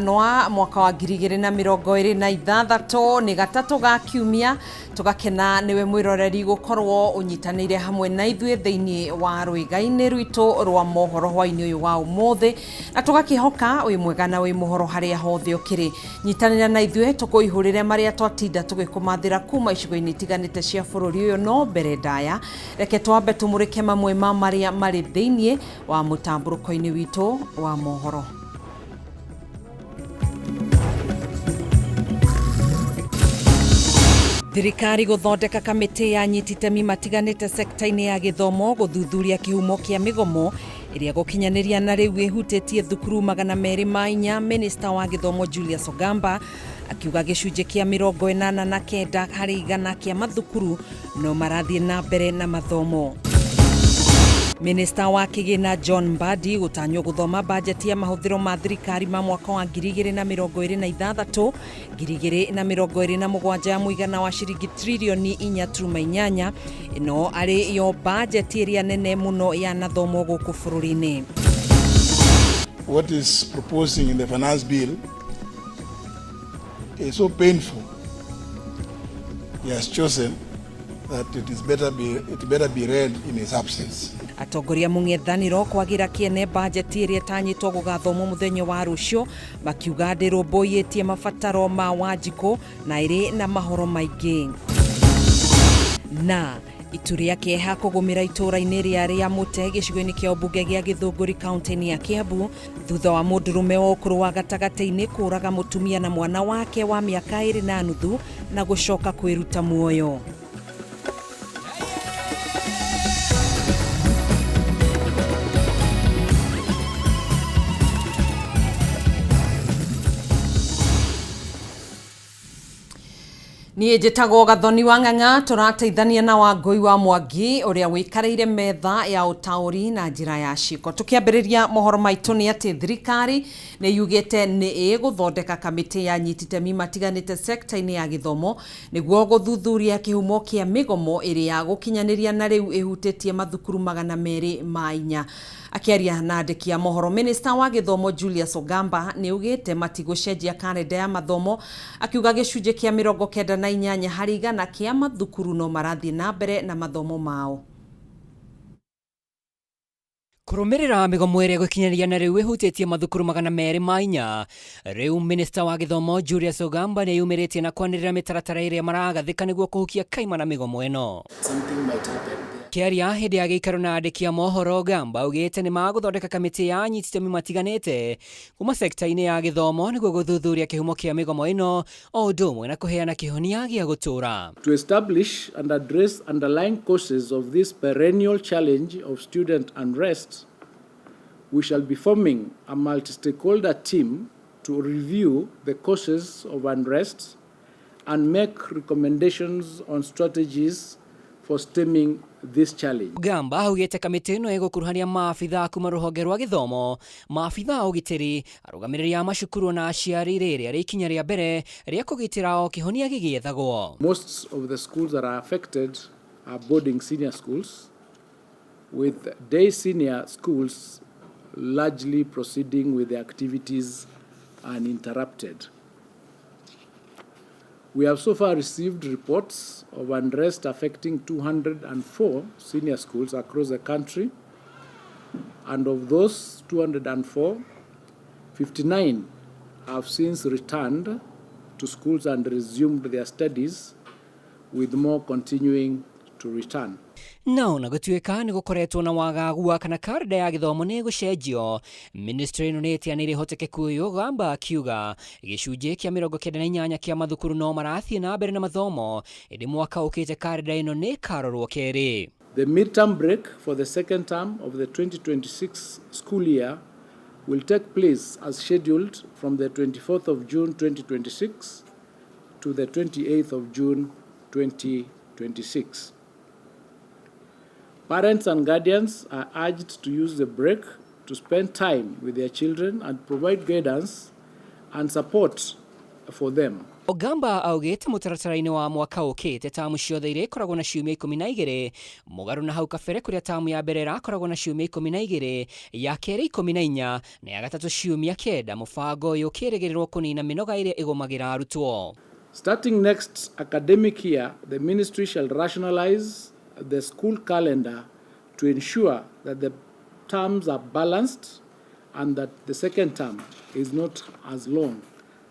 Kanwa mwaka wa 2026 nĩ gatatũ ga kiumia tũgakena nĩwe mwĩroreri gũkorwo ũnyitanĩire hamwe na ithuĩ thĩinĩ wa rwĩga-inĩ rwitũ rwa mohoro hwainĩ ũyũ wa ũmũthĩ na tũgakĩhoka wĩ mwega na wĩ mũhoro harĩa hothe ũkĩrĩ. Nyitanĩra na ithuĩ tũkũihũrĩre marĩa twatinda tũgĩkũmathĩra kuma icigo-inĩ itiganĩte cia bũrũri ũyũ. No mbere ndaya reke twambe tũmũrĩke mamwe ma marĩa marĩ thĩinĩ wa mũtambũrũko-inĩ witũ wa mohoro. Thirikari gũthondeka kamĩtĩ ya anyititemi matiganĩte sekta-inĩ ya gĩthomo gũthuthuria kĩhumo kĩa mĩgomo ĩrĩa gũkinyanĩria na rĩu ĩhutĩtie thukuru 204. Minista wa gĩthomo Julius Ogamba akiuga gĩcunjĩ kĩa 89 harĩ igana kĩa mathukuru no marathiĩ na mbere na mathomo. Minista wa kĩgĩna John Mbadi gũtanywo gũthoma bajeti ya mahũthĩro ma thirikari ma mwaka wa 2026 2027 ya mũigana wa ciringi tririoni 4.8, ĩno arĩ yo bajeti ĩrĩa nene mũno yanathomwo gũkũ bũrũri-inĩ. What is proposing in the finance bill is so painful. He has chosen that it better be read in his absence. Atongoria mũng'ethanĩro kwagĩra kĩene bajeti ĩrĩa ĩtanyĩtwo gũgathomwo mũthenya wa rũciũ, makiuga ndĩrũmbũiyĩtie mabataro ma Wanjikũ na ĩrĩ na mahoro maingĩ. Na itu rĩa kĩeha kũgũmĩra itũũra-inĩ rĩa Rĩamũte gĩcigo-inĩ kĩa ũmbunge gĩa Gĩthũngũri kaunti-inĩ ya Kiambu thutha wa mũndũrũme wa ũkũrũ wa gatagatĩ-inĩ kũũraga mũtumia na mwana wake wa mĩaka 2.5 na gũcoka kwĩruta muoyo. Niĩ njĩtagwo Gathoni wa Ng'ang'a, tũrateithania na Wangũi wa Mwangi ũrĩa wĩkarĩire metha ya ũtaũri na njĩra ya ciĩko. Tũkĩambĩrĩria mohoro maitũ nĩ atĩ thirikari nĩ yugĩte nĩ ĩgũthondeka kamĩtĩ ya anyititemi matiganĩte sekta-inĩ ya gĩthomo nĩguo gũthuthuria kĩhumo kĩa mĩgomo ĩrĩa gũkinyanĩria na rĩu ĩhutĩtie mathukuru 204. Akĩaria na andĩki a mohoro, Minista wa gĩthomo Julius Ogamba nĩ augĩte matigũcenjia karenda ya mathomo, akiuga gĩcunjĩ kĩa 98 harĩ igana kĩa mathukuru no marathiĩ na mbere na mathomo mao. Kũrũmĩrĩra mĩgomo ĩrĩa gũkinyanĩria na rĩu ĩhutĩtie mathukuru 204, rĩu Minista wa gĩthomo Julius Ogamba nĩ eyumĩrĩtie na kwanĩrĩra mĩtaratara ĩrĩa maragathĩka nĩguo kũhukia kaimana na mĩgomo ĩno. Kĩaria hĩndĩ ya gĩikaro na andĩki a mohoro, Ogamba augĩte nĩ magũthondeka kamĩtĩ ya anyiti itemi matiganĩte kuma sekta-inĩ ya gĩthomo nĩguo gũthuthuria kĩhumo kĩa mĩgomo ĩno o ũndũ ũmwe na kũheana kĩhonia gĩa gũtũũra. To establish and address underlying causes of this perennial challenge of student unrest, we shall be forming a multi-stakeholder team to review the causes of unrest and make recommendations on strategies for stemming this challenge. Gamba augĩte kamĩtĩ ĩno ĩgũkuruhania maabithaa kuma rũhonge rwa gĩthomo, maabithaa a ũgitĩri, arũgamĩrĩri a macukuru na aciari, rĩrĩ arĩ ikinya rĩa mbere rĩa kũgitĩra o kĩhonia gĩgĩethagwo. Most of the schools that are affected are boarding senior schools, with day senior schools largely proceeding with their activities uninterrupted. We have so far received reports of unrest affecting 204 senior schools across the country, and of those 204, 59 have since returned to schools and resumed their studies, with more continuing to return. Na ona gũtuĩka nĩ gũkoretwo na wagagu wa kana karenda ya gĩthomo nĩ ĩgũcenjio, ministry ĩno nĩ ĩteanĩire ũhotekeku ũyũ, Gamba akiuga gĩcunjĩ kĩa 98 kĩa mathukuru no marathiĩ na mbere na mathomo, ĩndĩ mwaka ũkĩte karenda ĩno nĩ ĩkarorwo kerĩ. The midterm break for the second term of the 2026 school year will take place as scheduled from the 24th of June 2026 to the 28th of June 2026. Parents and guardians are urged to use the break to spend time with their children and provide guidance and support for them. Ogamba augĩte mũtaratara-inĩ wa mwaka ũkĩte tamu ciothe irĩkoragwo na ciumia 12, mũgarũ na hau kabere kũrĩa tamu ya mbere ĩrakoragwo na ciumia 12, ya kerĩ 14 na ya gatatũ ciumia 9. Mũbango ũyũ ũkĩrĩgĩrĩrwo kũnina mĩnoga ĩrĩa ĩgũmagĩra arutwo. Starting next academic year, the ministry shall rationalize the school calendar to ensure that the terms are balanced and that the second term is not as long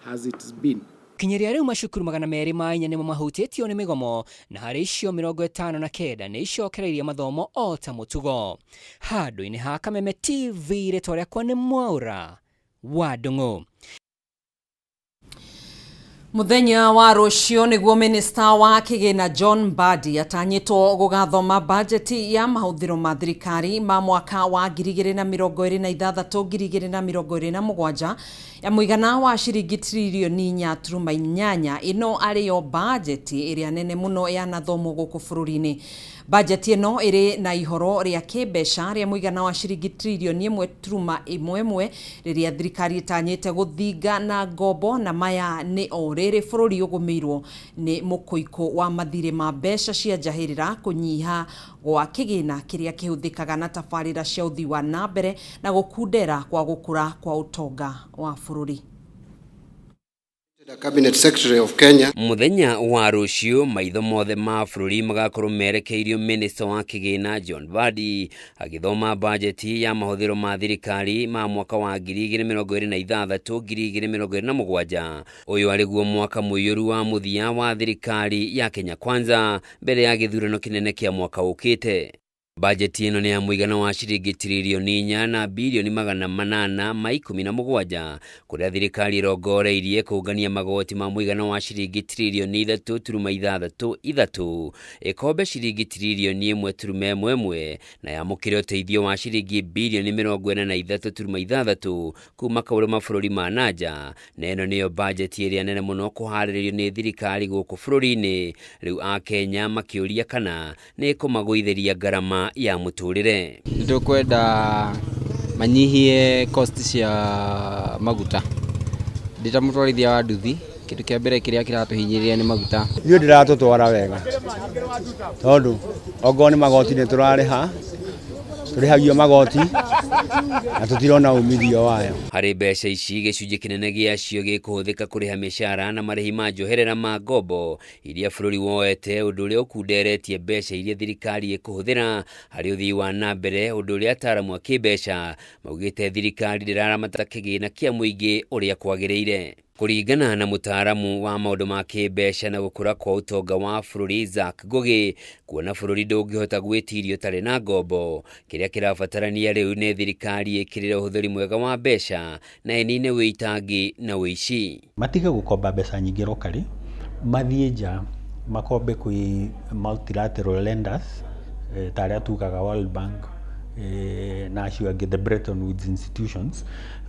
as it's been. Kinyĩria rĩu macukuru 204 nĩmo mahutĩtio nĩ mĩgomo, na harĩ icio 59 nĩ icokereirie mathomo o ta mũtugo. Handũ-inĩ ha Kameme TV, rĩtwa rĩakwa nĩ Mwaũra wa Ndung'u. Muthenya wa rũciũ nĩguo minista wa kĩgĩna John Mbadi atanyĩtwo gũgathoma bajeti ya mahũthĩro ma thirikari ma mwaka wa 2026 2027 ya mũigana wa ciringi tririoni 4.8. Ĩno arĩyo bajeti ĩrĩa nene mũno yanathomwo gũkũ bũrũri-inĩ. Bajeti ĩno ĩrĩ na ihoro rĩa kĩmbeca rĩa mũigana wa ciringi tririoni 1.11 rĩrĩa thirikari ĩtanyĩte gũthinga na ngombo, na maya nĩ o rĩrĩ bũrũri ũgũmĩirwo nĩ mũkũikũ wa mathirĩ ma mbeca cia njahĩrĩra, kũnyiha gwa kĩgĩna kĩrĩa kĩhũthĩkaga na tabarĩra cia ũthii wa na mbere na gũkundera kwa gũkũra kwa ũtonga wa bũrũri. The Cabinet Secretary of Kenya. Muthenya wa rũciũ maitho mothe ma bũrũri magakorwo merekeirio minista wa kĩgĩna John Mbadi agĩthoma bajeti ya mahũthĩro ma thirikari ma mwaka wa 2026 2027. Ũyũ arĩguo mwaka mũiyũru wa mũthia wa thirikari ya Kenya Kwanza mbere ya gĩthurano kĩnene kĩa mwaka ũkĩte. Bajeti ĩno nĩ ya mũigana wa ciringi tririoni 4 na birioni 817, kũrĩa thirikari ĩrongoreirie kũngania magoti ma mũigana wa ciringi tririoni 3.63, ĩkombe ciringi tririoni 1.11 na yamũkĩre ũteithio wa ciringi birioni 43.6 kuma kũrĩ mabũrũri ma na nja. Na ĩno nĩyo bajeti ĩrĩa nene mũno kũharĩrĩrio nĩ thirikari gũkũ bũrũri-inĩ, rĩu Akenya makĩũria kana nĩ ĩkũmagũithĩria ngarama ya mũtũrĩre. Nĩtũkwenda manyihie cost cia maguta. Ndĩ ta mũtwarithia wa nduthi, kĩndũ kĩa mbere kĩrĩa kĩratũhinyĩrĩria nĩ maguta. Ithuĩ ndĩratũtwara wega tondũ ongorwo nĩ magoti nĩ tũrarĩha, tũrĩhagio magoti na tũtirona umithio wayo. Harĩ mbeca ici, gĩcunjĩ kĩnene gĩacio gĩkũhũthĩka kũrĩha mĩcara na marĩhi ma njoherera ma ngombo iria bũrũri woete, ũndũ ũrĩa ũkunderetie mbeca iria thirikari ĩkũhũthĩra harĩ ũthii wa na mbere, ũndũ ũrĩa ataaramu a kĩmbeca maugĩte thirikari ndĩraramata kĩgĩna kĩa mũingĩ ũrĩa kwagĩrĩire. Kũringana na mũtaaramu wa maũndũ ma kĩmbeca na gũkũra kwa ũtonga wa bũrũri Zack Ngugi, kuona bũrũri ndũngĩhota gwĩtiria ũtarĩ na ngombo, kĩrĩa kĩrabatarania rĩu nĩ thirikari ĩkĩrĩre ũhũthĩri mwega wa mbeca na ĩnine wĩitangi na ũici. Matige gũkomba mbeca nyingĩ locally, mathiĩ nja makombe kwĩ multilateral lenders, ta arĩa tugaga World Bank, na acio angĩ, the Bretton Woods institutions,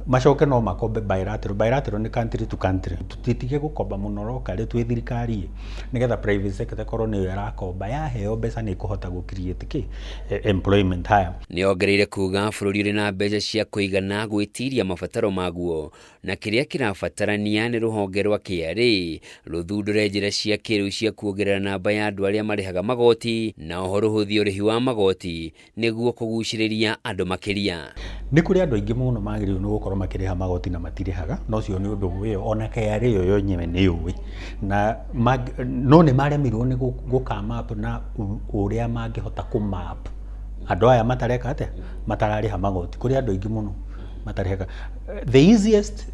macoke no makombe bilateral. Bilateral nĩ country to country. Tũtige gũkomba mũno locally twĩ thirikari, nĩgetha private sector korwo nĩyo ĩrakomba, yaheo mbeca nĩ ĩkũhota gũ create kĩ employment haya. Nĩ ongereire kuga bũrũri ũrĩ na mbeca cia kũigana gwĩtiria mabataro maguo, na kĩrĩa kĩrabatarania nĩ rũhonge rwa KRA rũthundũre njĩra cia kĩrĩu cia kuongerera namba ya andũ arĩa marĩhaga magoti, na oho rũhũthie ũrĩhi wa magoti nĩguo kũgucĩrĩria andũ makĩria. Nĩ kũrĩ andũ aingĩ mũno magĩrĩirwo nĩ gũkorwo makĩrĩha magoti na matirĩhaga, na ũcio nĩ ũndũ wĩyo ona KRA ĩyo yo yenyewe nĩ yũĩ, na no nĩ maremirwo nĩ gũ come up na ũrĩa mangĩhota kũ map andũ aya matareka atĩa, matararĩha magoti. Kũrĩ andũ aingĩ mũno matarĩhaga. The easiest,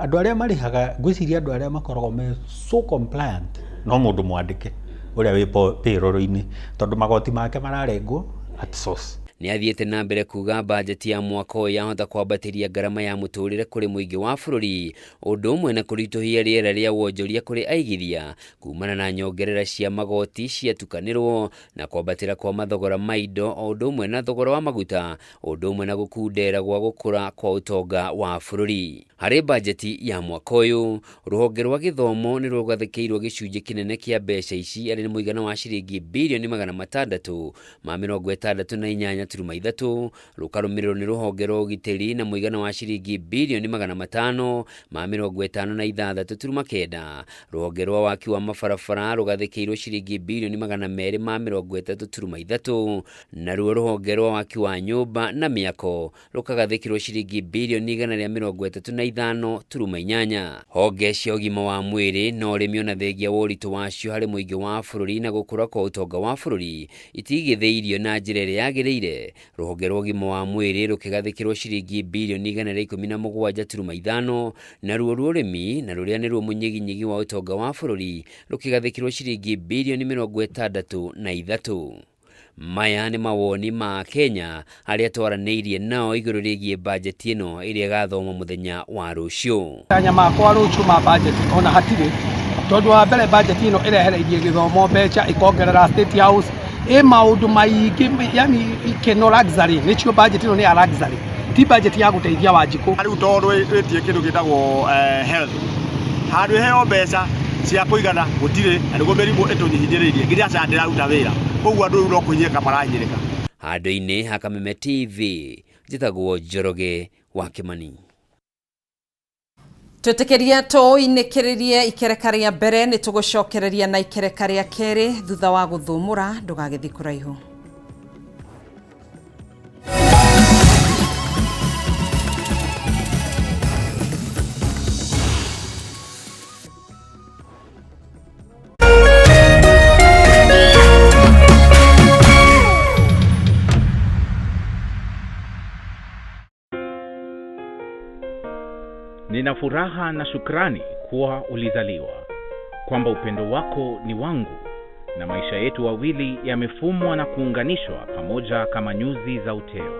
andũ arĩa marĩhaga, ngwĩciria andũ arĩa makoragwo me so compliant no mũndũ mwandĩke ũrĩa wĩ payroll-inĩ, tondũ magoti make mararengwo at source. Nĩ athiĩte na mbere kuga bajeti ya mwaka ũyũ yahota kwambatĩria ngarama ya mũtũrĩre kũrĩ mũingĩ wa bũrũri, ũndũ ũmwe na kũritũhia rĩera rĩa wonjoria kũrĩ aigithia kumana na nyongerera cia magoti ciatukanĩrwo na kwambatĩra kwa mathogora ma indo, o ũndũ ũmwe na thogora wa maguta, ũndũ ũmwe na gũkundera gwa gũkũra kwa ũtonga wa bũrũri. Harĩ bajeti ya mwaka ũyũ, rũhonge rwa gĩthomo nĩ rũgathĩkĩirwo gĩcunjĩ kĩnene kĩa mbeca ici, arĩ nĩ mũigana wa ciringi birioni 668. turuma ithatũ, rũkarũmĩrĩrwo nĩ rũhonge rwa ũgitĩri na mũigana wa ciringi birioni magana matano ma mĩrongo ĩtano na ithathatũ turuma kenda, rũhonge rwa waki wa mabarabara rũgathĩkĩirwo ciringi birioni magana merĩ ma mĩrongo ĩtatũ turuma ithatũ, naruo rũhonge rwa waki wa nyũmba na mĩako rũkagathĩkĩrwo ciringi birioni igana rĩa mĩrongo ĩtatũ na ithano turuma inyanya. Honge cia ũgima wa mwĩrĩ na ũrĩmi ona thengia wa ũritũ wacio harĩ mũingĩ wa bũrũri na gũkũra kwa ũtonga wa bũrũri itigithĩirio na njĩra ĩrĩa yagĩrĩire. Rũhonge rwa ũgima wa mwĩrĩ rũkĩgathĩkĩrwo ciringi birioni igana rĩa ikũmi na mũgwanja turuma ithano, naruo rwa ũrĩmi na rũrĩa nĩruo mũnyiginyigi wa ũtonga wa bũrũri rũkĩgathĩkĩrwo ciringi birioni mĩrongo ĩtandatũ na ithatũ. Maya nĩ mawoni ma Kenya arĩa twaranĩirie nao igũrũ rĩgiĩ bajeti ĩno ĩrĩa ĩgathomwo mũthenya wa rũciũ. Matanya makwa rũciũ ma budget ona hatirĩ, tondũ wa mbere budget ĩno ĩrehereirie gĩthomo mbeca, ĩkongerera State House, ĩ maũndũ maingĩ, yani ikeno luxury, nĩcio budget ĩno nĩ ya luxury, ti budget ya gũteithia Wanjikũ. Rĩu tondũ ĩtie kĩndũ gĩtagwo health, handũ ĩheo mbeca cia kũigana gũtirĩ, na nĩguo mĩrimũ ĩtũnyihinyĩrĩirie nginya SHA ndĩraruta wĩra, koguo andũ rĩu no kũhinyĩrĩka marahinyĩrĩka. Handũ-inĩ ha Kameme TV, njĩtagwo Njoroge wa Kĩmani. Twĩtĩkĩrie tũinĩkĩrĩrie ikereka rĩa mbere, nĩ tũgũcokereria na ikereka rĩa kerĩ thutha wa gũthũmũra, ndũgagĩthiĩ kũraihu. Nina furaha na shukrani kuwa ulizaliwa, kwamba upendo wako ni wangu na maisha yetu wawili yamefumwa na kuunganishwa pamoja kama nyuzi za uteo.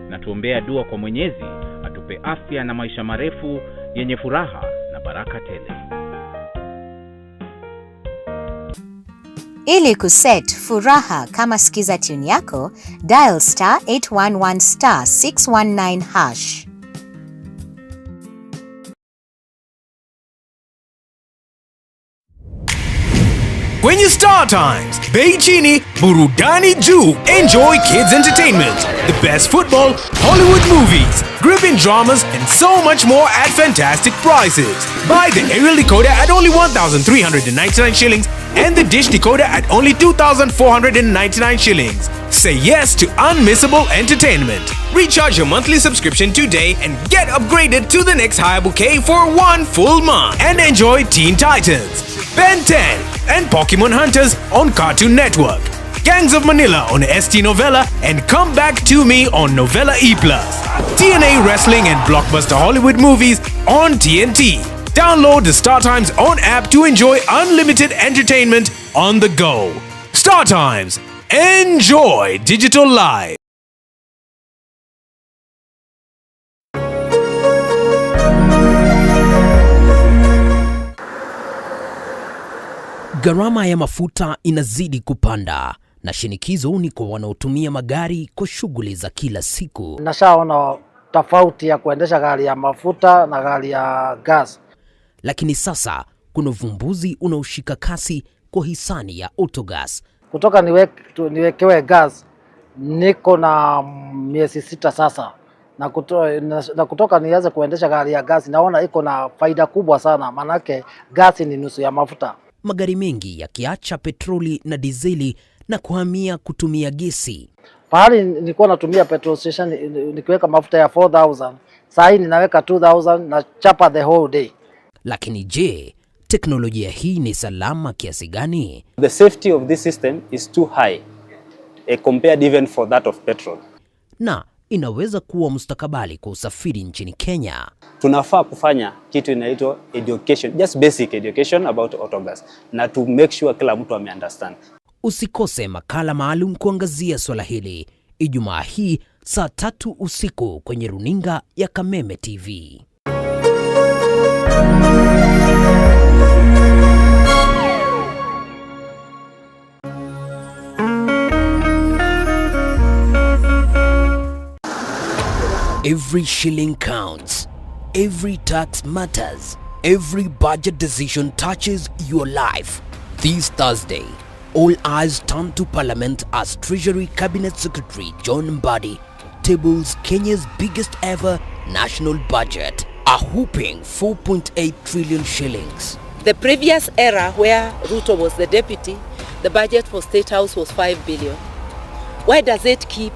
Na tuombea dua kwa Mwenyezi atupe afya na maisha marefu yenye furaha na baraka tele. Ili kuset furaha kama skiza tune yako, dial star 811 star 619 hash. Kwenye Star Times, bei chini, burudani juu. Enjoy kids entertainment, the best football, Hollywood movies, gripping dramas, and so much more at fantastic prices. Buy the aerial decoder at only 1,399 shillings and the dish decoder at only 2,499 shillings. Say yes to unmissable entertainment. Recharge your monthly subscription today and get upgraded to the next higher bouquet for one full month. And enjoy Teen Titans, Ben 10, and Pokemon Hunters on Cartoon Network, Gangs of Manila on ST Novella, and Come Back to Me on Novella E+. TNA Wrestling and Blockbuster Hollywood movies on TNT. Download the Star Times own app to enjoy unlimited entertainment on the go. Star Times. Enjoy digital life. Gharama ya mafuta inazidi kupanda na shinikizo ni kwa wanaotumia magari kwa shughuli za kila siku. Nashaona tofauti ya kuendesha gari ya mafuta na gari ya gas. Lakini sasa kuna uvumbuzi unaoshika kasi kwa hisani ya Autogas. Kutoka niwekewe gas niko na miezi 6 sasa, na kutoka nianze kuendesha gari ya gas naona iko na faida kubwa sana, manake gas ni nusu ya mafuta. Magari mengi yakiacha petroli na dizeli na kuhamia kutumia gesi. Pahali nilikuwa natumia petrol station nikiweka mafuta ya 4,000, saa hii ninaweka 2,000 na chapa the whole day. Lakini je, teknolojia hii ni salama kiasi gani? The safety of this system is too high compared even for that of petrol. Na inaweza kuwa mustakabali kwa usafiri nchini Kenya. Tunafaa kufanya kitu inaitwa education, just basic education about autogas, na to make sure kila mtu ame-understand. Usikose makala maalum kuangazia swala hili Ijumaa hii saa 3 usiku kwenye runinga ya Kameme TV. Every shilling counts. Every tax matters. Every budget decision touches your life. This Thursday, All eyes turn to Parliament as Treasury Cabinet Secretary John Mbadi tables Kenya's biggest ever national budget, a whopping 4.8 trillion shillings. The previous era where Ruto was the deputy, the budget for State House was 5 billion. Why does it keep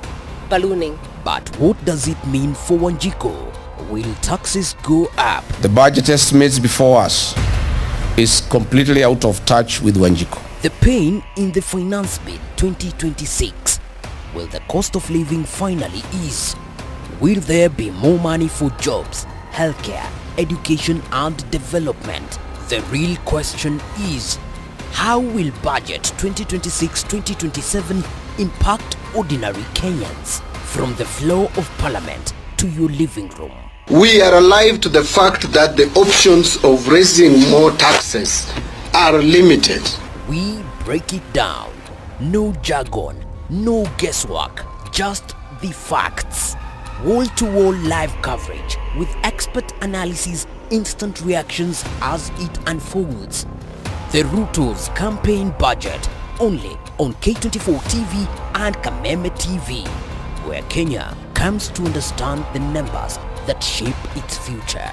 ballooning? But what does it mean for Wanjiku? Will taxes go up? The budget estimates before us is completely out of touch with Wanjiku. The pain in the Finance Bill 2026. Will the cost of living finally ease? Will there be more money for jobs, healthcare, education and development? The real question is, how will budget 2026-2027 impact ordinary Kenyans? From the floor of parliament to your living room. We are alive to the fact that the options of raising more taxes are limited. We break it down. No jargon, no guesswork, just the facts. Wall-to-wall live coverage with expert analysis, instant reactions as it unfolds. The Ruto's campaign budget, only on K24 TV and Kameme TV, where Kenya comes to understand the numbers that shape its future.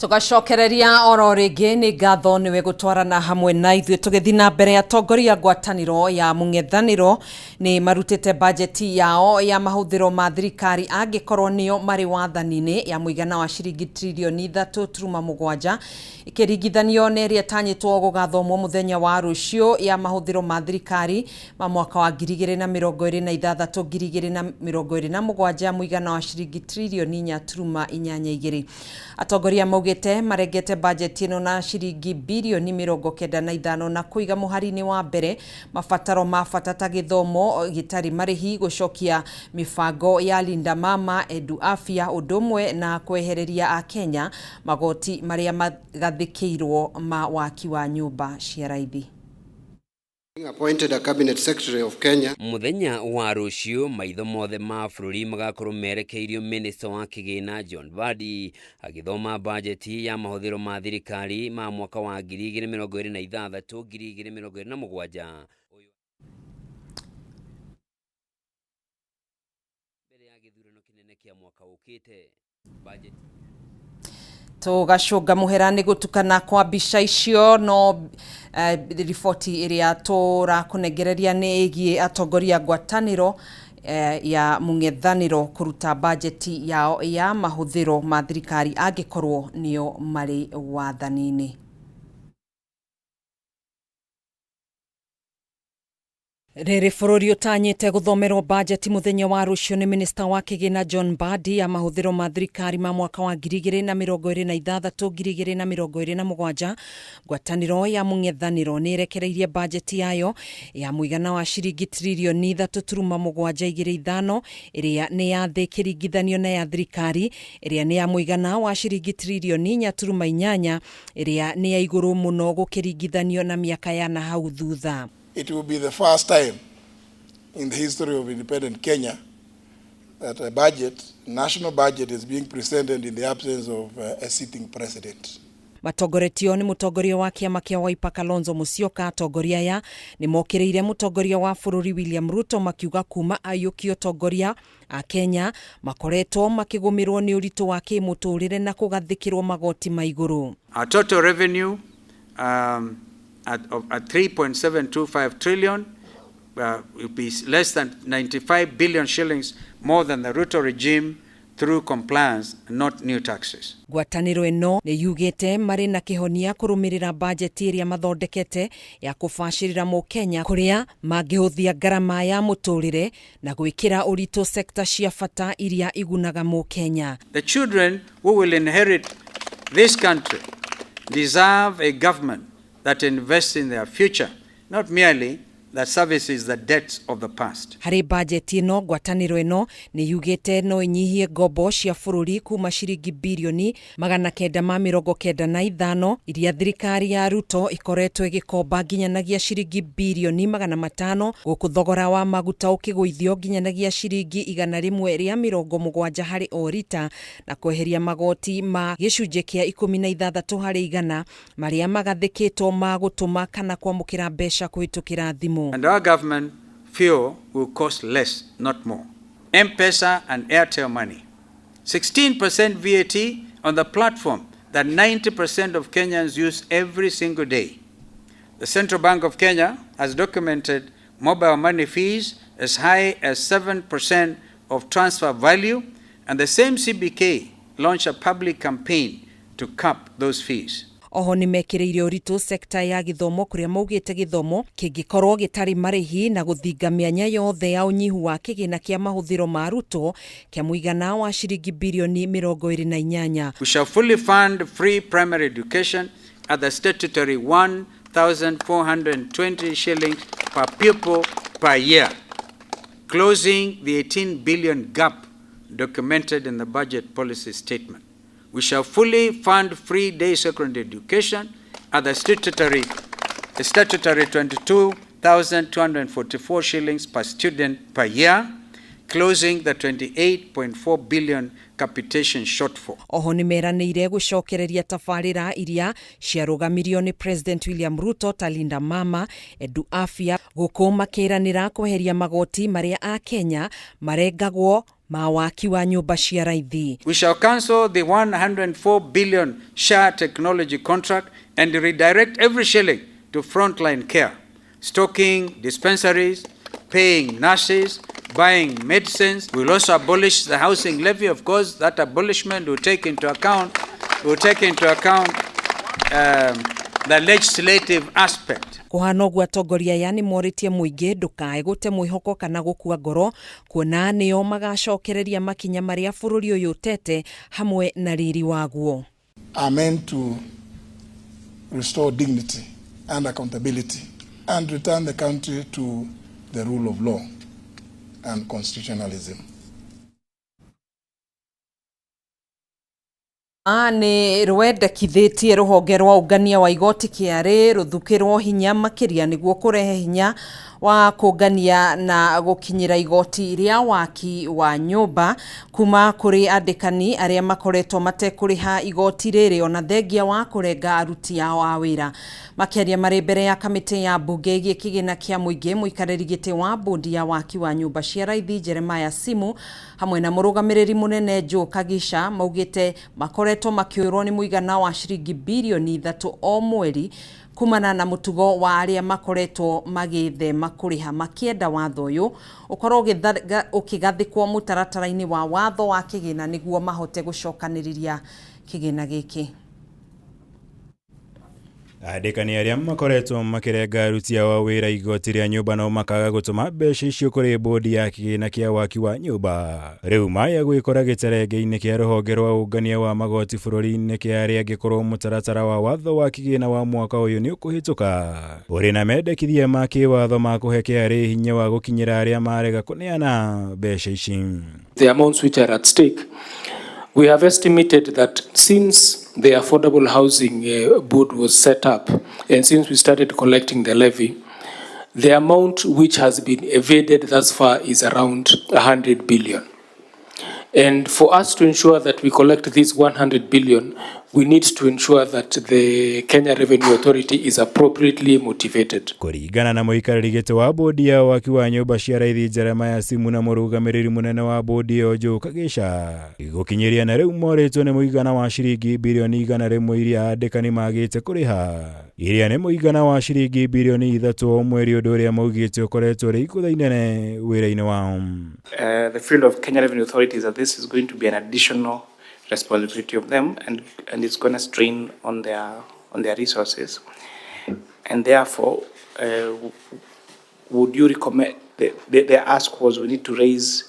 Tugacokereria oro rĩngĩ nĩ ngatho nĩwe gũtwarana hamwe na ithuĩ tũgĩthiĩ na mbere. Atongoria ngwatanĩro ya mũng'ethanĩro nĩ marutĩte bajeti yao ya mahũthĩro ma thirikari angĩkorwo nĩo marĩ wathani-inĩ ya mũigana wa ciringi tririoni 3.7 ĩkĩringithanio na ĩrĩa ĩtanyĩtwo gũgathomwo mũthenya wa rũciũ ya mahũthĩro ma thirikari ma mwaka wa 2026 2027 mũigana wa ciringi tririoni 4.82. Atongoria maugĩte marengete bajeti ĩno na ciringi birioni 95 na kũiga mũhari-inĩ wa mbere mabataro ma bata ta gĩthomo gĩtarĩ marĩhi, gũcokia mĩbango ya Linda Mama, Edu Afya, ũndũ ũmwe na kwehereria Akenya magoti marĩa magathĩkĩirwo ma waki wa nyũmba cia raithi. Appointed a cabinet secretary of Kenya. Muthenya wa rũciũ maitho mothe ma bũrũri magakorwo merekeirio minista wa kĩgĩna John Mbadi agĩthoma bajeti ya mahũthĩro ma thirikari ma mwaka wa 2026 2027 mbere ya gĩthurano kĩnene kĩa mwaka ũkĩte. Bajeti tugacũnga mũhera nĩ gũtukana kwa mbica icio no riboti ĩrĩa tũrakũnengereria nĩ ĩgiĩ atongoria ngwatanĩro ya mũng'ethanĩro kũruta bajeti yao ya mahũthĩro ma thirikari angĩkorwo nĩo marĩ wathani-inĩ. Rĩrĩ bũrũri ũtanyĩte gũthomerwo bajeti mũthenya wa rũciũ nĩ minista wa kĩgĩna John Mbadi ya mahũthĩro ma thirikari ma mwaka wa 2026 2027. Ngwatanĩro ya mũng'ethanĩro nĩ ĩrekereirie bajeti yayo ya mũigana wa ciringi tririoni 3.725 ĩrĩa nĩ ya thĩ ĩkĩringithanio na ya thirikari ĩrĩa nĩ ya mũigana wa ciringi tririoni 4.8 ĩrĩa nĩ ya igũrũ mũno gũkĩringithanio na mĩaka ya na hau thutha. It will be the first time in the history of independent Kenya that a budget, national budget, is being presented in the absence of a sitting president. Matongoretio nĩ mũtongoria wa kĩama kĩa Wiper Kalonzo Musyoka. Atongoria aya nĩ mokĩrĩire mũtongoria wa bũrũri William Ruto makiuga kuma aiyũkia ũtongoria a Kenya makoretwo makĩgũmĩrwo nĩ ũritũ wa kĩmũtũrĩre na kũgathĩkĩrwo magoti ma igũrũ. Our total revenue at 3.725 trillion will be less than 95 billion shillings more than the Ruto regime through compliance, not new taxes. Ngwatanĩro ĩno nĩ yugĩte marĩ na kĩhonia kũrũmĩrĩra bajeti ĩrĩa mathondekete ya kũbacĩrĩra mũkenya kũrĩa mangĩhũthia ngarama ya mũtũrĩre na gwĩkĩra ũritũ sekta cia bata iria igunaga mũkenya. The children who will inherit this country deserve a government that invests in their future, not merely that services the debts of the past. Harĩ bajeti ĩno, ngwatanĩro ĩno nĩ yugĩte no ĩnyihie ngombo cia bũrũri kuma ciringi birioni 995 iria thirikari ya Ruto ĩkoretwo ĩgĩkomba nginyanagia ciringi birioni 500, gũkũ thogora wa maguta ũkĩgũithio nginyanagia ciringi 170 harĩ o rita, na kweheria magoti ma gĩcunjĩ kĩa 16 harĩ igana marĩa magathĩkĩtwo ma gũtũma kana kwamũkĩra mbeca kũhĩtũkĩra thimũ. And our government, fuel will cost less, not more. M-Pesa and Airtel Money. 16% VAT on the platform that 90% of Kenyans use every single day. The Central Bank of Kenya has documented mobile money fees as high as 7% of transfer value, and the same CBK launched a public campaign to cap those fees. Oho nĩ mekĩrĩire ũritũ sekta ya gĩthomo, kũrĩa maugĩte gĩthomo kĩngĩkorwo gĩtarĩ marĩhi na gũthinga mĩanya yothe ya ũnyihu wa kĩgĩna kĩa mahũthĩro ma Ruto kĩa mũigana wa ciringi birioni 28. We shall fully fund free primary education at the statutory 1,420 shillings per pupil per year, closing the 18 billion gap documented in the budget policy statement. We shall fully fund free day secondary education at the statutory 22,244 shillings per student per year, closing the 28.4 billion capitation shortfall. Oho nĩ meranĩire gũcokereria tabarĩra iria ciarũgamirio nĩ President William Ruto ta Linda Mama, Edu Afya, gũkũ makĩranĩra kweheria magoti marĩa a Kenya marengagwo ma waki wa nyũmba cia raithi. We shall cancel the 104 billion SHA technology contract and redirect every shilling to frontline care, stocking dispensaries, paying nurses, buying medicines. We'll also abolish the housing levy. Of course, that abolishment will take into account, the legislative aspect. Kũhana ũguo, atongoria aya nĩ morĩtie mũingĩ ndũkae gũte mwĩhoko kana gũkua ngoro, kuona nĩo magacokereria makinya marĩa bũrũri ũyũ ũtete hamwe na riri waguo. Are meant to restore dignity and accountability and return the country to the rule of law and constitutionalism. Nĩ rwendekithĩtie rũhonge rwa ũngania wa igoti KRA rũthukĩrwo hinya makĩria nĩguo kũrehe hinya wa kũngania na gũkinyĩra igoti rĩa waki wa nyũmba kuma kũrĩ andĩkani arĩa makoretwo matekũrĩha igoti rĩrĩ, ona thengia wa kũrenga aruti ao a wĩra. Makĩaria marĩ mbere ya kamĩtĩ ya mbunge ĩgiĩ kĩgĩna kĩa mũingĩ, mũikarĩri gĩtĩ wa bodi ya waki wa nyũmba cia raithi Jeremiah Simu hamwe na mũrũgamĩrĩri mũnene Joe Kagisha maugĩte makoretwo makĩũrwo nĩ mũigana wa ciringi birioni 3 o mweri kumana na mũtugo wa arĩa makoretwo magĩthema kũrĩha, makĩenda watho ũyũ ũkorwo ũkĩgathĩkwo mũtaratara-inĩ wa watho wa kĩgĩna nĩguo mahote gũcokanĩrĩria kĩgĩna gĩkĩ. Andĩkani arĩa makoretwo makĩrenga aruti ao a wĩra igoti rĩa nyũmba no makaga gũtũma mbeca icio kũrĩ bodi ya kĩgĩna kĩa waki wa nyũmba, rĩu maya gwĩkora gĩterenge-inĩ kĩa rũhonge rwa ũngania wa magoti bũrũri-inĩ KRA angĩkorwo mũtaratara wa watho wa kĩgĩna wa mwaka ũyũ nĩ ũkũhĩtũka ũrĩ na mendekithia ma kĩwatho ma kũhe KRA hinya wa gũkinyĩra arĩa marega kũneana mbeca ici. The amounts which are at stake, we have estimated that since the Affordable Housing Board was set up and since we started collecting the levy, the amount which has been evaded thus far is around 100 billion. And for us to ensure that we collect this 100 billion, we need to ensure that the Kenya Revenue Authority is appropriately motivated. Kũringana na mũikarĩri gĩtĩ wa bodi ya waki wa nyũmba cia raithi Jeremiah Simu na mũrũgamĩrĩri mũnene wa bodi ĩyo Joe Kagisha, gũkinyĩria na rĩu morĩtwo nĩ mũigana wa ciringi birioni 100 iria andĩkani magĩte kũrĩha, iria nĩ mũigana wa ciringi birioni 3 o mweri, ũndũ ũrĩa maugĩte ũkoretwo ũrĩ ikũtha inene wĩra-inĩ wao. The field of Kenya Revenue Authority is that this is going to be an additional responsibility of them, and it's going to strain on their resources, and therefore would you recommend? The ask was we need to raise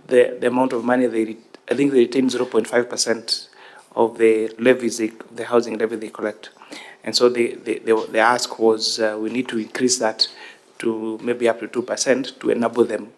the amount of money they, I think they retain 0.5% of the levies, the housing levy they collect, and so the ask was we need to increase that to maybe up to 2% to enable them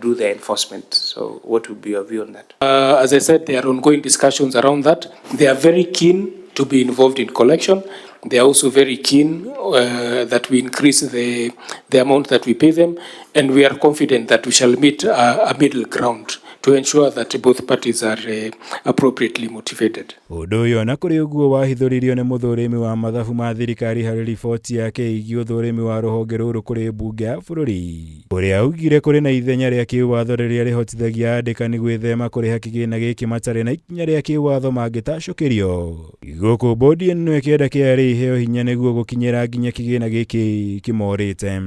do their enforcement. So what would be your view on that? As I said, there are ongoing discussions around that. They are very keen to be involved in collection. They are also very keen that we increase the amount that we pay them, and we are confident that we shall meet a middle ground to ensure that both parties are appropriately motivated. Ũndũ ũyũ ona kũrĩ ũguo wahithũririo nĩ mũthũrimi wa mathabu ma thirikari harĩ riboti yake ĩgiĩ ũthũrimi wa rũhonge rũrũ kũrĩ mbunge ya bũrũri, ũrĩa augire kũrĩ na ithenya rĩa kĩwatho rĩrĩa rĩhotithagia andĩkani gwĩthema kũrĩha kĩgĩna gĩkĩ matarĩ na ikinya rĩa kĩwatho mangĩtacũkĩrio. Gũkũ bodi ĩno ĩkĩenda KRA iheo hinya nĩguo gũkinyĩra nginya kĩgĩna gĩkĩ kĩmorĩte.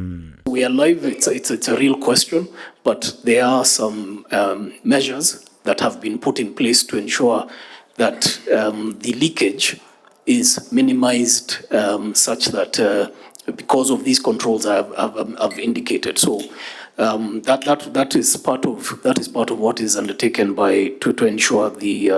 We are live, it's a real question, but there are some measures that have been put in place to ensure that the leakage is minimized such that because of these controls I've indicated. So that is part of what is undertaken by to ensure the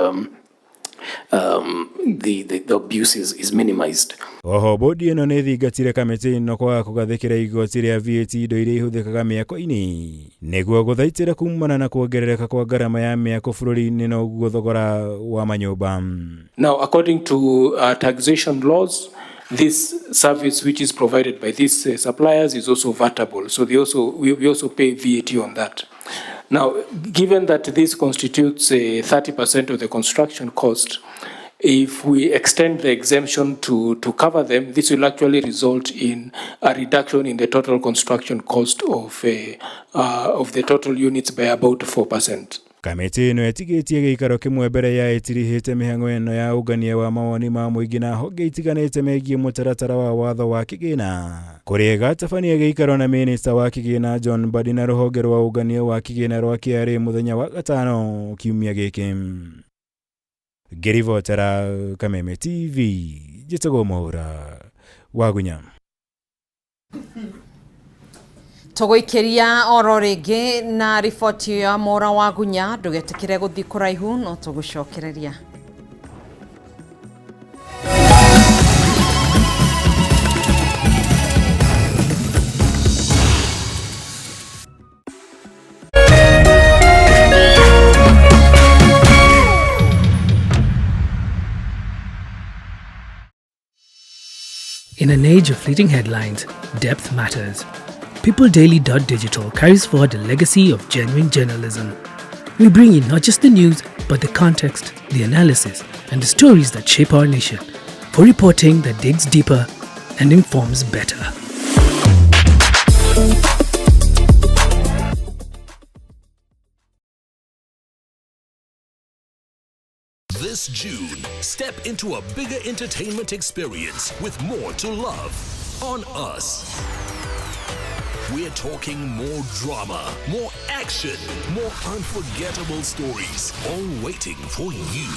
abuse is minimized. Oho bodi ĩno nĩ thingatire kamĩtĩ ĩno kwaga kũgathĩkĩra igoti rĩa VAT indo iria ihũthĩkaga mĩako-inĩ nĩguo gũthaitĩra kumana na kuongerereka kwa ngarama ya mĩako bũrũri-inĩ na ũguo thogora wa manyũmba. Now, according to taxation laws, this service which is provided by these suppliers is also vatable, so they also we also pay VAT on that. Now, given that this constitutes 30% of the construction cost, if we extend the exemption to cover them, this will actually result in a reduction in the total construction cost of the total units by about 4%. Kamĩtĩ ĩno ĩtigĩtie gĩikaro kĩmwe mbere ya ĩtirihĩte mĩhang'o ĩno ya ũngania wa mawoni ma mũingĩ na honge itiganĩte megiĩ mũtaratara wa watho wa kĩgĩna kũrĩa ĩgatabania gĩikaro na mĩnĩsta wa kĩgĩna John Mbadi na rũhonge rwa ũngania wa kĩgĩna rwa KRA mũthenya wa gatano kiumia gĩkĩ. Ngĩribotera Kameme TV njĩtagwo Mwaura Wagunya. Tũgũikĩria oro rĩngĩ na riboti ya Mwaura Wagunya ndũgetikire gũthiĩ kũraihu no tũgũcokereria. In an age of fleeting headlines, depth matters. PeopleDaily.digital carries forward a legacy of genuine journalism. We bring you not just the news, but the context, the analysis, and the stories that shape our nation, for reporting that digs deeper and informs better. This June, step into a bigger entertainment experience with more to love on us. We're talking more drama, more action, more unforgettable stories, all waiting for you.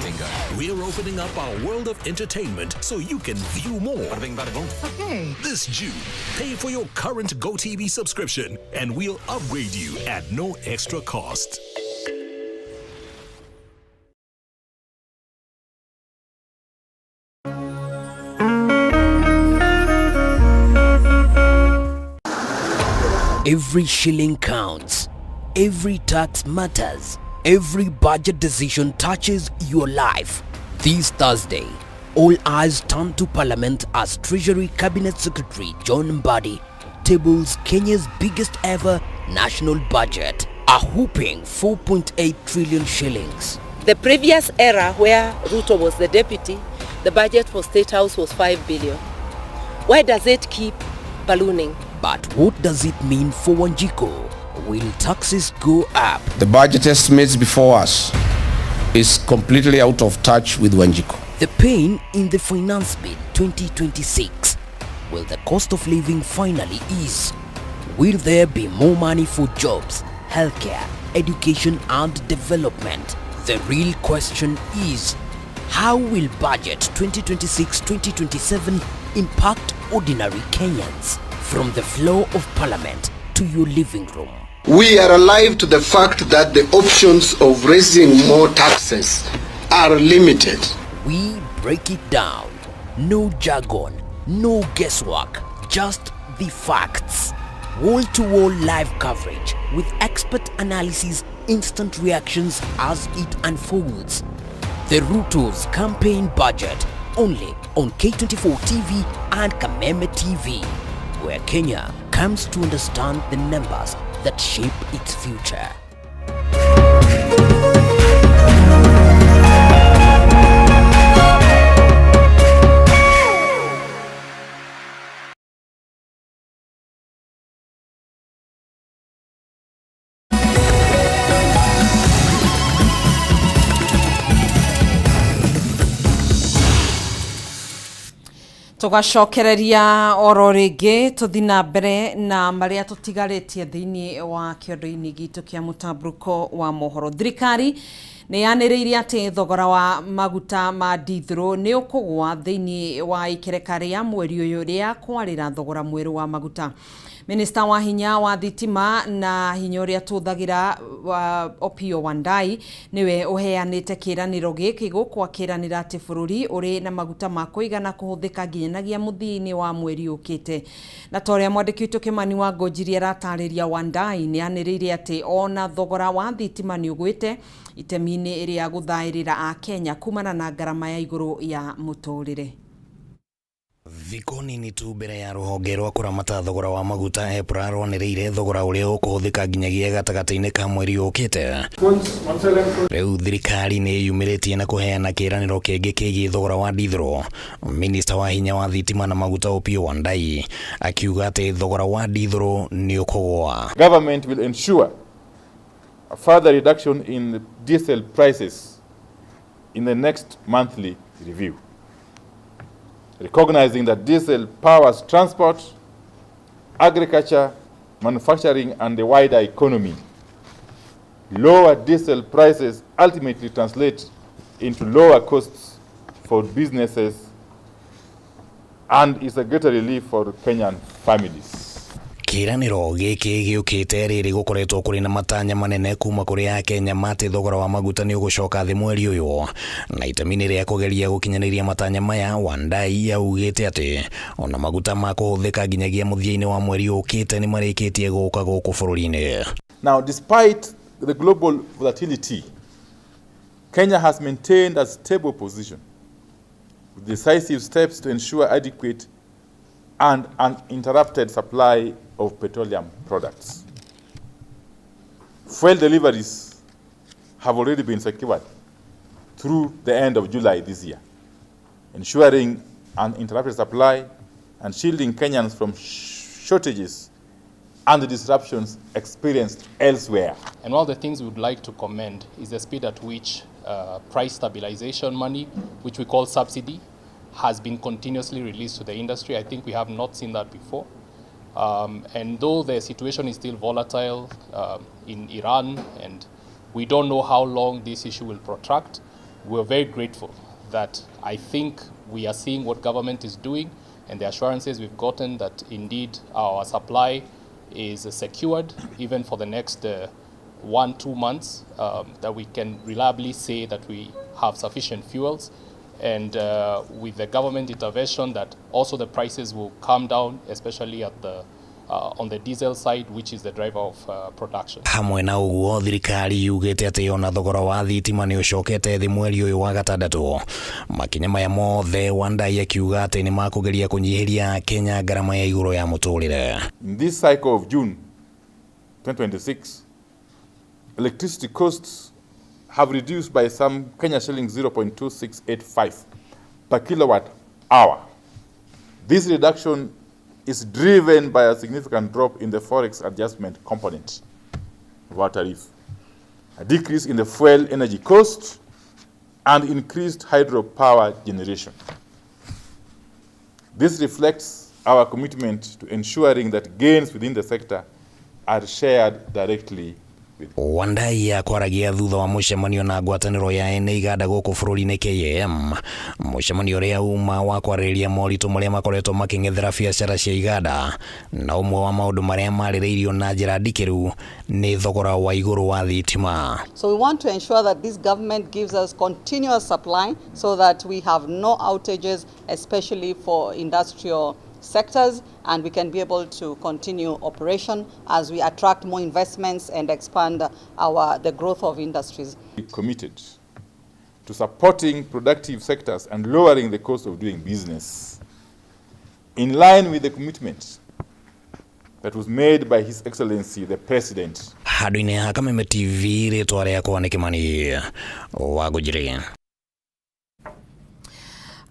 Bingo. We're opening up our world of entertainment so you can view more. Bada bing, bada boom. Okay. This June, pay for your current GoTV subscription and we'll upgrade you at no extra cost. Every shilling counts. Every tax matters. Every budget decision touches your life. This Thursday, all eyes turn to Parliament as Treasury Cabinet Secretary John Mbadi tables Kenya's biggest ever national budget, a whopping 4.8 trillion shillings. The previous era where Ruto was the deputy, the budget for State House was 5 billion. Why does it keep ballooning? But what does it mean for Wanjiku? Will taxes go up? The budget estimates before us is completely out of touch with Wanjiku. The pain in the Finance Bill 2026. Will the cost of living finally ease? Will there be more money for jobs, healthcare, education and development? The real question is, how will budget 2026-2027 impact ordinary Kenyans? From the floor of Parliament to your living room. We are alive to the fact that the options of raising more taxes are limited. We break it down. No jargon, no guesswork, just the facts. Wall to wall live coverage with expert analysis, instant reactions as it unfolds. The Ruto's campaign budget only on K24 TV and Kameme TV, where Kenya comes to understand the numbers that shape its future. Tugacokereria oro rĩngĩ tũthi na mbere na marĩa tũtigarĩtie thĩinĩ wa kĩondo-inĩ gitũ kĩa mũtambũrũko wa mohoro. Thirikari nĩ yanĩrĩire atĩ thogora wa maguta ma ndithũrũ nĩ ũkũgwa thĩinĩ wa ikereka rĩa mweri ũyũ rĩa kwarĩra thogora mwerũ wa maguta. Minista wa hinya wa thitima na hinya ũrĩa tũhũthagĩra wa Opiyo Wandayi nĩwe ũheanĩte kĩĩranĩro gĩkĩ gũkũ akĩranĩra atĩ bũrũri ũrĩ na maguta ma kũigana kũhũthĩka nginyanagia mũthia-inĩ wa mweri ũkĩte. Na ta ũrĩa mwandĩki witũ Kimani wa Ngũnjiri aratarĩria, Wandayi nĩ anĩrĩire atĩ ona thogora wa thitima nĩ ũgwĩte itemi-inĩ rĩa gũthaĩrĩra Akenya kumana na ngarama ya igũrũ ya mũtũrĩre. Thikũ nini tu mbere ya rũhonge rwa kũramata thogora wa maguta EPRA rwanĩrĩire thogora ũrĩa ũkũhũthĩka nginyagia gatagatĩ-inĩ ka mweri ũkĩte. Rĩu thirikari nĩ ĩyumĩrĩtie na kũheana kĩĩranĩro kĩngĩ kĩgiĩ thogora wa ndithũrũ. Minista wa hinya wa thitima na maguta Opiyo Wandayi akiuga atĩ thogora wa ndithũrũ nĩ ũkũgũa. Government will ensure a further reduction in the diesel prices in the next monthly review, recognizing that diesel powers transport, agriculture, manufacturing, and the wider economy. Lower diesel prices ultimately translate into lower costs for businesses and is a greater relief for Kenyan families. Kĩĩranĩro gĩkĩ gĩũkĩte rĩrĩ gũkoretwo kũrĩ na matanya manene kuma kũrĩ Akenya matĩ thogora wa maguta nĩ ũgũcoka thĩ mweri ũyũ, na itemi-inĩ rĩa kũgeria gũkinyanĩria matanya maya, Wandayi augĩte atĩ ona maguta ma kũhũthĩka nginyagia mũthia-inĩ wa mweri ũkĩte nĩ marĩkĩtie gũka gũkũ bũrũri-inĩ. Now, despite the global volatility, Kenya has maintained a stable position with decisive steps to ensure adequate and uninterrupted supply of petroleum products. Fuel deliveries have already been secured through the end of July this year, ensuring uninterrupted supply and shielding Kenyans from shortages and the disruptions experienced elsewhere. And one of the things we would like to commend is the speed at which price stabilization money, which we call subsidy, has been continuously released to the industry. I think we have not seen that before. And though the situation is still volatile in Iran and we don't know how long this issue will protract, we're very grateful that I think we are seeing what government is doing and the assurances we've gotten that indeed our supply is secured even for the next 1-2 months, that we can reliably say that we have sufficient fuels. And with the government intervention, that also the prices will come down, especially at the on the diesel side, which is the driver of production. Hamwe na ũguo, thirikari yugĩte atĩ ona thogora wa thitima nĩ ũcokete thĩ mweri ũyũ wa gatandatũ. Makinya maya mothe, Wandayi akiuga atĩ nĩ makũgeria kũnyihĩria Kenya ngarama ya igũrũ ya mũtũrĩre. In this cycle of June 2026, electricity costs have reduced by some Kenya shillings 0.2685 per kilowatt hour. This reduction is driven by a significant drop in the forex adjustment component of our tariff, a decrease in the fuel energy cost, and increased hydropower generation. This reflects our commitment to ensuring that gains within the sector are shared directly. Wandayi akwaragia thutha wa mũcemanio na ngwatanĩro ya ene iganda gũkũ bũrũri-inĩ KAM, mũcemanio ũrĩa uma wa kwarĩrĩria moritũ marĩa makoretwo makĩng'ethera biacara cia iganda, na ũmwe wa maũndũ marĩa marĩrĩirio na njĩra ndikĩru nĩ thogora wa igũrũ wa thitima. So we want to ensure that this government gives us continuous supply so that we have no outages, especially for industrial sectors and we can be able to continue operation as we attract more investments and expand the growth of industries. Committed to supporting productive sectors and lowering the cost of doing business, in line with the commitment that was made by His Excellency the President. Handũ-inĩ ha Kameme TV, rĩtwa rĩakwa nĩ Kĩmani wa Ngũnjiri.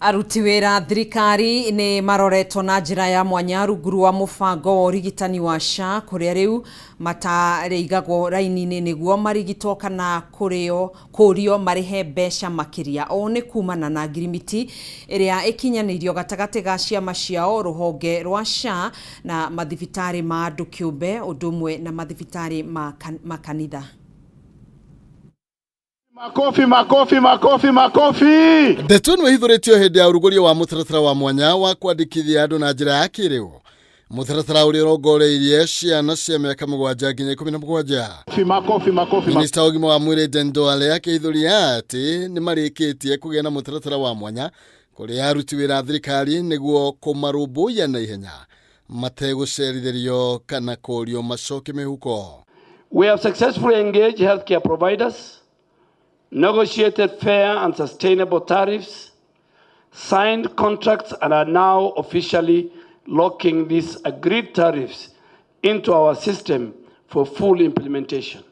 Aruti wĩra thirikari nĩ maroretwo na njĩra ya mwanya rungu rwa mũbango wa ũrigitani wa SHA, kũrĩa rĩu matarĩigagwo raini-inĩ nĩguo marigitwo kana kũrio marĩhe mbeca makĩria. Ũũ nĩ kumana na ngirimiti ĩrĩa ĩkinyanĩirio gatagatĩ ga ciama ciao, rũhonge rwa SHA na mathibitarĩ ma andũ kĩũmbe, ũndũ ũmwe na mathibitarĩ ma makanitha. Makofi, makofi, makofi, makofi! Ndeto ĩno ĩhithũrĩtio hĩndĩ ya ũrugũrio wa mũtaratara wa mwanya wa kwandĩkithia andũ na njĩra ya kĩrĩu, mũtaratara ũrĩa ũrongoreirie ciana cia mĩaka 7 nginya 17. Makofi, makofi. Minista wa ũgima wa mwĩrĩ Aden Duale akĩhithũria atĩ nĩ marĩkĩtie kũgĩa na mũtaratara wa mwanya kũrĩ aruti wĩra a thirikari nĩguo kũmarũmbũiya na ihenya mategũcerithĩrio kana kũrio macoke mĩhuko. We have successfully engaged healthcare providers, negotiated fair and sustainable tariffs, signed contracts, and are now officially locking these agreed tariffs into our system for full implementation.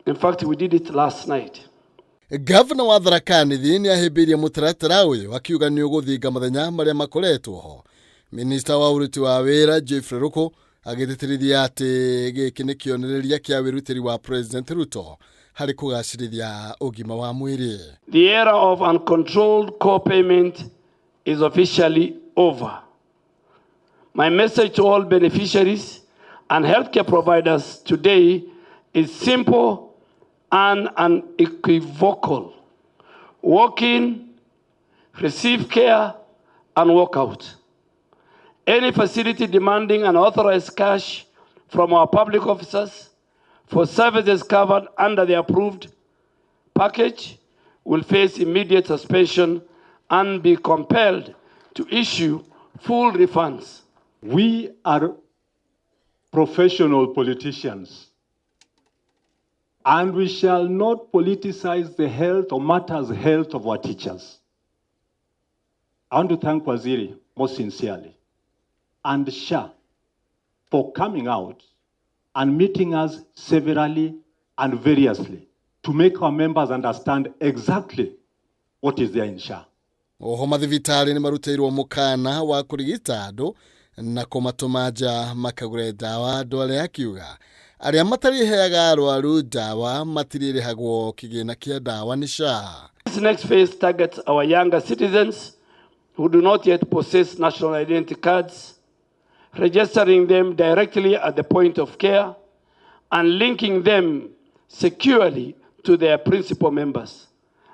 In fact, we did it last night. Gavana wa Tharaka Nithi nĩ ahĩmbĩirie mũtaratara ũyũ, akiuga nĩ ũgũthinga mathenya marĩa makoretwo ho. Minista wa ũruti wa wĩra Geoffrey Ruku agĩtĩtĩrithia atĩ gĩkĩ nĩ kĩonereria kĩa wĩrutĩri wa President Ruto harĩ kũgacĩrithia ũgima wa mwĩrĩ. The era of uncontrolled co-payment is officially over. My message to all beneficiaries and healthcare providers today is simple and unequivocal. Walk in, receive care, and walk out. Any facility demanding unauthorized cash from our public officers for services covered under the approved package will face immediate suspension and be compelled to issue full refunds. We are professional politicians, and we shall not politicize the health or matters health of our teachers. I want to thank Waziri most sincerely and SHA for coming out and meeting us severally and variously to make our members understand exactly what is there in SHA. Oho mathibitarĩ nĩ marutĩirwo mũkana wa kũrigita andũ na kũmatũma nja makagũre ndawa. Andũ arĩa akiuga arĩa matarĩheaga arwaru ndawa matirĩrĩhagwo kĩgĩna kĩa ndawa nĩ SHA. This next phase targets our younger citizens who do not yet possess national identity cards, registering them directly at the point of care and linking them securely to their principal members.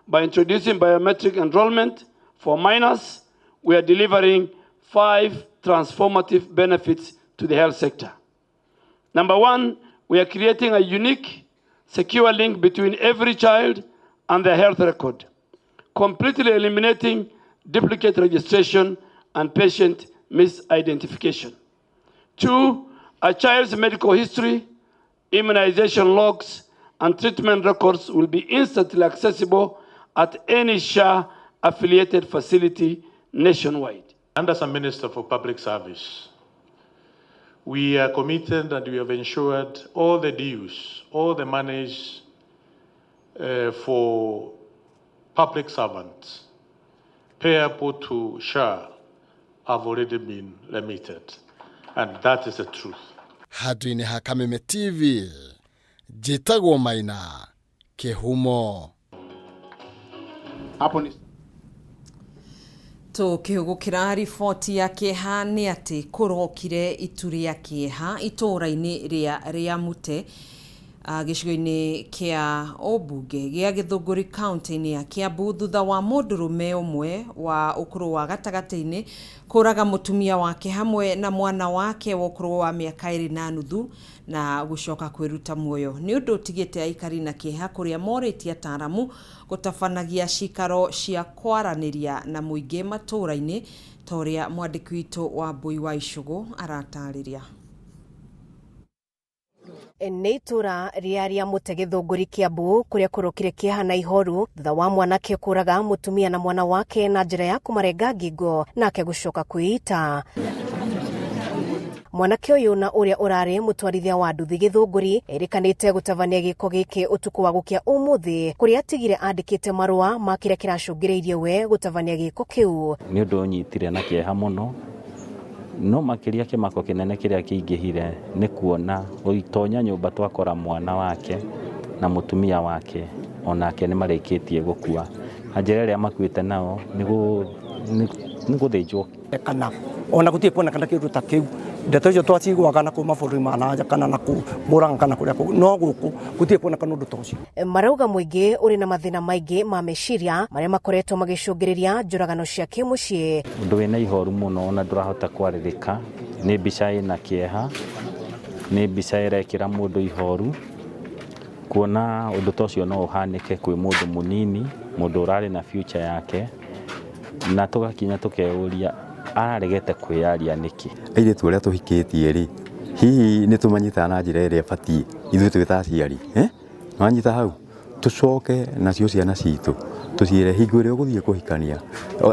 By introducing biometric enrollment for minors, we are delivering 5 transformative benefits to the health sector. Number 1, we are creating a unique, secure link between every child and their health record, completely eliminating duplicate registration and patient misidentification. 2, a child's medical history, immunization logs, and treatment records will be instantly accessible at any SHA-affiliated facility nationwide. And as a Minister for Public Service, we are committed and we have ensured all the dues, all the monies for public servants payable to SHA have already been remitted. And that is the truth. Handũ-inĩ ha Kameme TV, njĩtagwo Maina Kĩhumo. Hapo ni Tũkĩhũgũkĩra riboti ya kĩeha nĩ atĩ kũrokire itu rĩa kĩeha itũũra-inĩ rĩa Rĩamute Gĩcigo-inĩ kĩa ũmbunge gĩa Gĩthũngũri kaunti-inĩ ya Kiambu thutha wa mũndũrũme ũmwe wa ũkũrũ wa gatagatĩ-inĩ kũraga mũtumia wake hamwe na mwana wake wa ũkũrũ wa mĩaka 2.5 na gũcoka kwĩruta muoyo. Nĩ ũndũ ũtigĩte aikari na kĩeha kũrĩa morĩtie ataramu gũtabanagia cikaro cia kwaranĩria na mũingĩ matũũra-inĩ ta ũrĩa mwandĩki witũ wa Mbui wa Icũgũ aratarĩria. Nĩ itũra rĩa Rĩamũte Gĩthũngũri Kiambu kũrĩa kũrokire kĩeha na ihoru thutha wa mwanake kũraga mũtumia na mwana wake na njĩra ya kũmarenga ngingo nake gũcoka kwĩita. Mwanake ũyũ na ũrĩa ũrarĩ mũtwarithia wa nduthi Gĩthũngũri erĩkanĩte gũtabania gĩko gĩkĩ ũtukũ wa gũkĩa ũmũthĩ kũrĩa atigire andĩkĩte marũa ma kĩrĩa kĩracũngĩrĩirie we gũtabania gĩko kĩu. Nĩ ũndũ ũnyitire na kĩeha mũno, no makĩria kĩmako kĩnene kĩrĩa kĩingĩhire nĩ kuona gũitonya nyũmba twakora mwana wake na mũtumia wake onake nĩ marĩkĩtie gũkua. Na njĩra ĩrĩa makuĩte nao nĩ gũthĩnjwo. Kana ona gũtirĩ kuonekana kĩndũ ta kĩu, ndeto icio twaciguaga na kũu mabũrũri ma nanja kana na kũu Murang'a kana kũrĩa kũngĩ, no gũkũ gũtirĩ kuonekana ũndũ ta ũcio. Marauga mũingĩ ũrĩ na mathĩna maingĩ ma meciria marĩa makoretwo magĩcũngĩrĩria njũragano cia kĩmũciĩ. Ũndũ wĩna ihoru mũno ona ndũrahota kwarĩrĩka, nĩ mbica ĩna kĩeha, nĩ mbica ĩrekĩra mũndũ ihoru, kuona ũndũ ta ũcio no ũhanĩke kwĩ mũndũ mũnini, mũndũ ũrarĩ na future yake, na tũgakinya tũkeyũria araregete kwĩyaria nĩkĩ. Airĩtu arĩa tũhikĩtie rĩ, hihi nĩ tũmanyitaga na njĩra ĩrĩa ĩbatiĩ ithuĩ twĩ ta aciari, Wanyita hau tũcoke nacio ciana citũ tũciĩre hingo ĩrĩa ũgũthiĩ kũhikania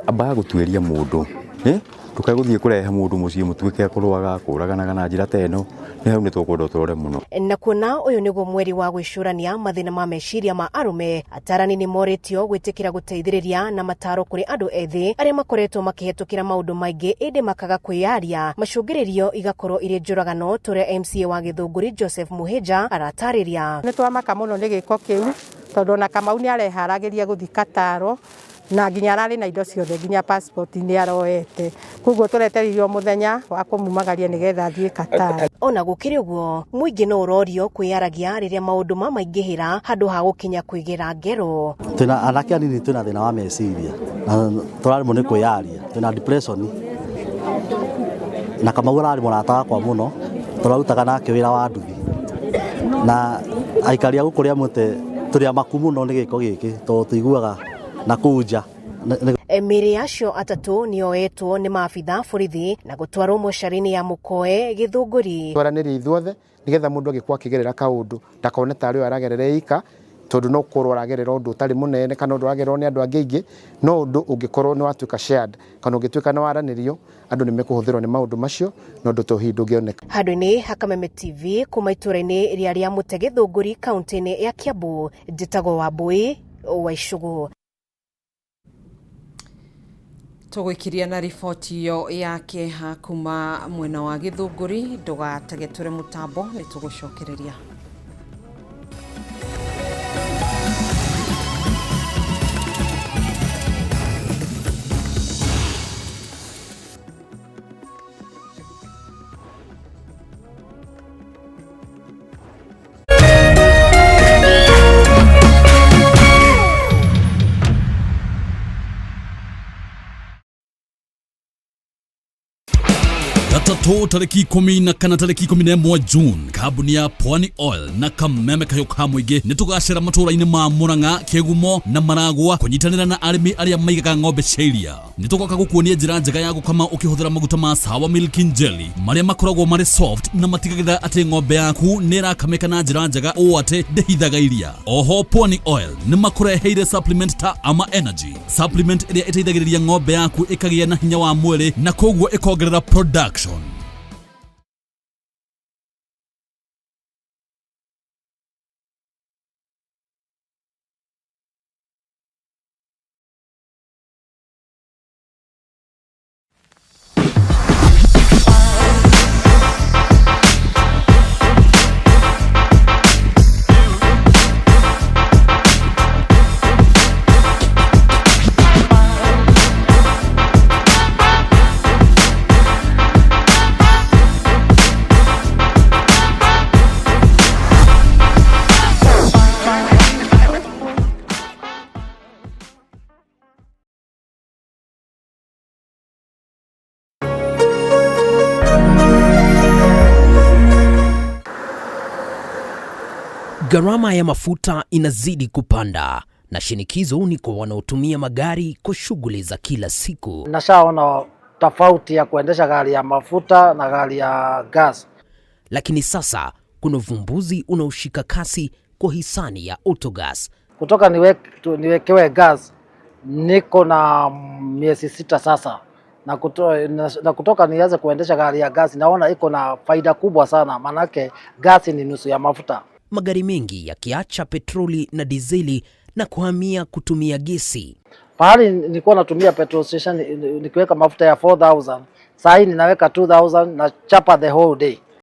ambaga gũtuĩria mũndũ, ndũkae gũthiĩ kũrehe mũndũ mũciĩ mũtuĩke a kũrũaga kũraganaga na njĩra ta ĩno, nĩ hau nĩ tũkwenda ũtũrore mũno. Na kuona ũyũ nĩguo mweri wa gwĩcũrania mathĩna ma meciria ma arũme, atarani nĩ morĩtio gwĩtĩkĩra gũteithĩrĩria na mataro kũrĩ andũ ethĩ arĩa makoretwo makĩhetũkĩra maũndũ maingĩ ĩndĩ makaga kwĩyaria, macũngĩrĩrio igakorwo irĩ njũragano ta ũrĩa MCA wa Gĩthũngũri Joseph Mũhĩnja aratarĩria. Nĩ twamaka mũno nĩ gĩko kĩu tondũ ona Kamau nĩ areharagĩria gũthiĩ Kataro na nginya ararĩ na indo ciothe nginya passport nĩ aroete, koguo tũretereire o mũthenya wa kũmumagaria nĩgetha athiĩ Qatar. Ona gũkĩrĩ ũguo, mũingĩ no ũrorio kwĩyaragia rĩrĩa maũndũ mamaingĩhĩra handũ ha gũkinya kwĩgera ngero. Twĩna anake anini twĩna thĩna wa meciria na tũraremwo nĩ kwĩyaria, twĩna depression na Kamau ararĩ mũrata wakwa mũno, tũrarutaga nake wĩra wa nduthi na aikari a gũkũ Rĩamũte tũrĩ amaku mũno nĩ gĩko gĩkĩ tondũ tũiguaga na kũu nja. Mĩĩrĩ ya acio atatũ nĩyoetwo nĩ maabitha borithi na gũtwarwo mocarĩ-inĩ ya Mũkoe Gĩthũngũri. Twaranĩrie ithuothe nĩgetha mũndũ angĩkorwo akĩgerera kaũndũ ndakone tarĩ we aragerera ika, tondũ no gũkorwo aragerera ũndũ ũtarĩ mũnene kana ũndũ ũragererwo nĩ andũ angĩ aingĩ, no ũndũ ũngĩkorwo nĩ watuĩka shared kana ũngĩtuĩka nĩ waranĩrio, andũ nĩ mekũhũthĩrwo nĩ maũndũ macio na ũndũ ta ũyũ hihi ndũngĩoneka. Handũ-inĩ ha Kameme TV kuma itũũra-inĩ rĩa Rĩamũte Gĩthũngũri kaunti-inĩ ya Kiambu, njĩtagwo Wambui wa Icũgũ. Tũgũikiria na riboti ĩyo ya kĩeha kuma mwena wa Gĩthũngũri, ndũgategetũre mũtambo nĩ tũgũcokereria. Gatatũ tarĩki 14 tarĩki 11 June, kambuni ya Pwani Oil na Kameme Kahiũ ka Mũingĩ nĩ tũgacera matũũra-inĩ ma Murang'a, Kĩgumo na Maragwa kũnyitanĩra na arĩmi arĩa maigaga ng'ombe cia iria. Nĩ tũgoka gũkuonia njĩra njega ya gũkama ũkĩhũthĩra maguta ma Sawa Milking Jelly marĩa makoragwo marĩ soft na matigagĩrĩra atĩ ng'ombe yaku nĩ ĩrakamĩka na njĩra njega ũũ atĩ ndĩhithaga iria. Oho Pwani Oil nĩ makũreheire supplement ta Ama Energy, supplement ĩrĩa ĩteithagĩrĩria ng'ombe yaku ĩkagĩa na hinya wa mwĩrĩ na koguo ĩkongerera production. Gharama ya mafuta inazidi kupanda na shinikizo ni kwa wanaotumia magari kwa shughuli za kila siku. Nashaona tofauti ya kuendesha gari ya mafuta na gari ya gas. Lakini sasa kuna uvumbuzi unaoshika kasi kwa hisani ya Autogas. Kutoka niwekewe gas niko na miezi 6 sasa, na kutoka nianze kuendesha gari ya gas naona iko na faida kubwa sana, manake gas ni nusu ya mafuta. Magari mengi yakiacha petroli na dizeli na kuhamia kutumia gesi. Pahali nilikuwa natumia petrol station nikiweka mafuta ya 4000, saa hii ninaweka 2000 na chapa the whole day.